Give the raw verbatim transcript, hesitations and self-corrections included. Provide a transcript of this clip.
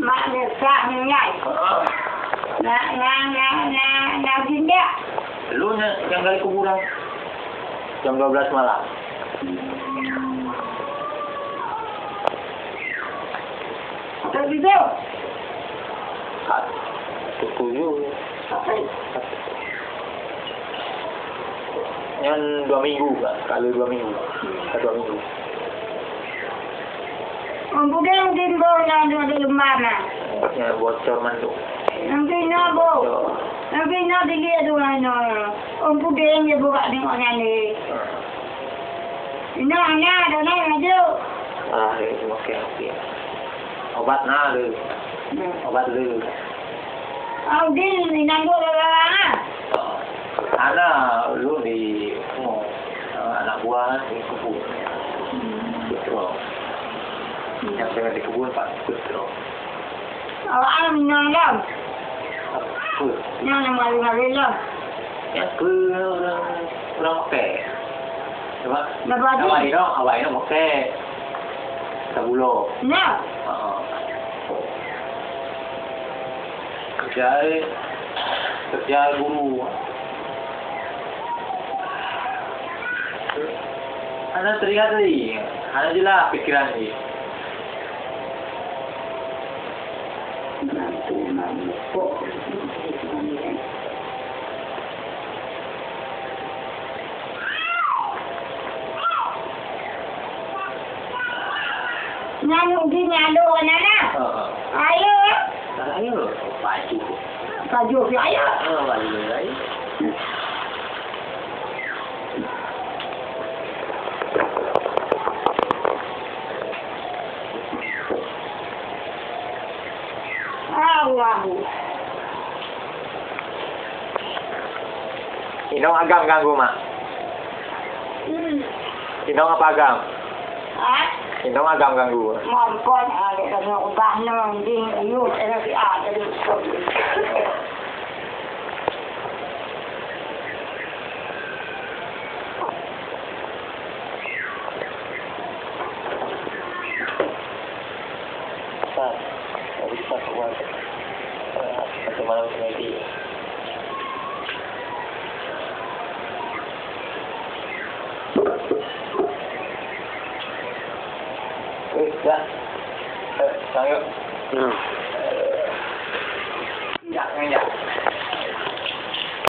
Mak desah meunyan. Heeh. Na, na, na, na, na gindak. Lôn nyang, nyang gali kuburan. Jam dua belas malam. Betul. Setuju. Nyan dua minggu, Kak. Ka lheueh dua minggu. Ka dua minggu. Mungkin di bawah nyan ada lemah, nah. Nyan bocor mandum. Mungkin nyoe, Bu. Bocor. Mungkin nyoe dilihat dulu, nyoe. Mungkin dia buka tengok nyan ni. Nyoe hana ada, nah, maju. Ah, ya, oke, oke. Obat na le. Hmm. Obat le. Au din, inang dua orang. Hana, ulôn di, oh, anak buah di kebun. Hmm. Betul. Hmm. Nyang tengah di kebun, Pak, betul. Awak am inong lom. Apa? Nyang malu-malu lom. Nyang ke orang, orang makai. Apa? Lepas tu? Awak inong, awak inong makai. Sabulo. Nya. Ha. Kerja, kerja guru. Hana teuingat lé, hana jeulaih pikeran jih. Nyan uji nyalo nyan nah. Ha, ha. Ayo. Ayo, pacu. Pacu, ayo. Ha, pacu, ayo. Allahu. Inong agam ganggu, Mak? Hmm. Inong apa agam? Hah? Inong agam ganggu. Mampun, ada kena ubah nong ding, ayo, ada si ada. Ustaz, tak bisa keluar. Macam mana sendiri? Eh, dah. Eh, sayang. Hmm. Tidak, tidak.